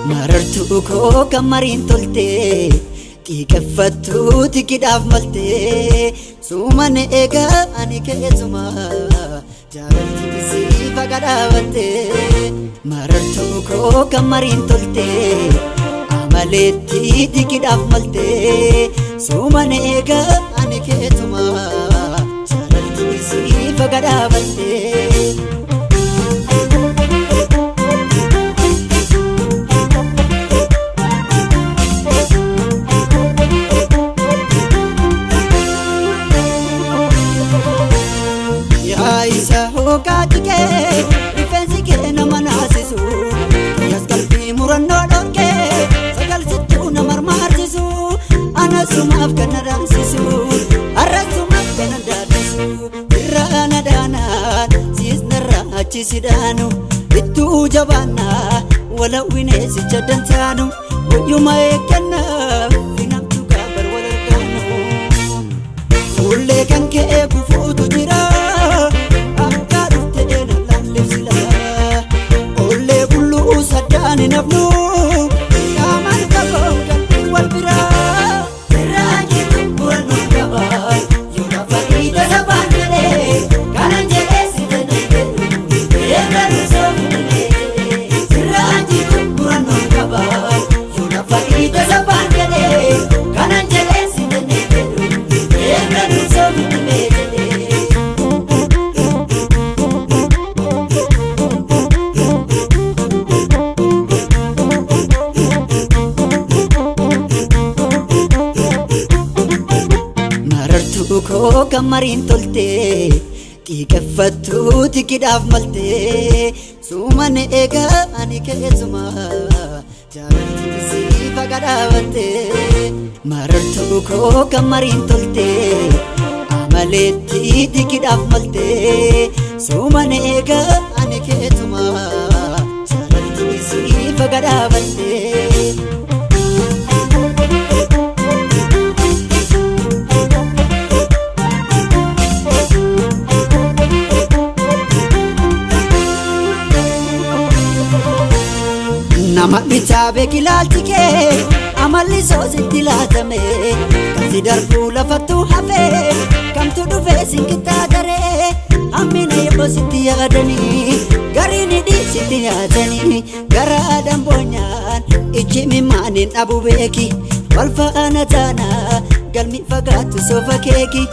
Marartuu koo kan mariin toltee xiiqeffattuu tikidhaaf maltee suuman eegaa ani keessuma jaalalti isii faga dhaabattee. Marartuu koo kan mariin toltee amaleetti tikidhaaf maltee suuman eegaa ani keessuma jaalalti isii faga dhaabattee. Yaa isa hookaati kee rifeensi kee nama naasisu, qiyas qalbii murannoo dhorkee sagalsittuu nama marmaarsisu, anasumaaf kan na daansisu, arrasumaaf kan na daaddisu, irraa na daanaan siis narraa achi si daanu, ittuu jabaannaa walawwineesicha dantaanu, guyyuma eeggannaa finamtu gaabar wal argaanu. Fuullee kan kee gufuutu jira, akka dhuftee na lallibsila. Ollee bulluu saddaan hin hafnu, qaamaan fagoo qalbii wal bira. Irraan jiru murannoo qaba, yoo lafa dhiita sabaan jedhee, kanan jedhee si jedhee jedhu, eegalu soofuu jedhee. Irraan jiru murannoo qaba, yoo lafa dhiita sabaan jedhee, kanan jedhee si jedhee jedhu, eegalu soofuu jedhee. Marartuu koo kan mariin toltee xiiqeffattuu tikidhaaf maltee suuman eegaa ani keessuma jaalalti isii faga dhaabattee. Marartuu koo kan mariin toltee amaleetti tikidhaaf maltee suuman eegaa ani keessuma jaalalti isii faga dhaabattee. Nama bitaa beeki ilaalchi kee amalli soositti laatame, kan si darbuu lafattuu hafee kamtu dhufee sin qixxaataree, hammina yeroo sitti yaadanii gariin hidhii sitti nyaatanii garaa damboonyaan ijji mimmaaniin dhabu beeki wal faana taanaa galmi fagaattu soofa keeki.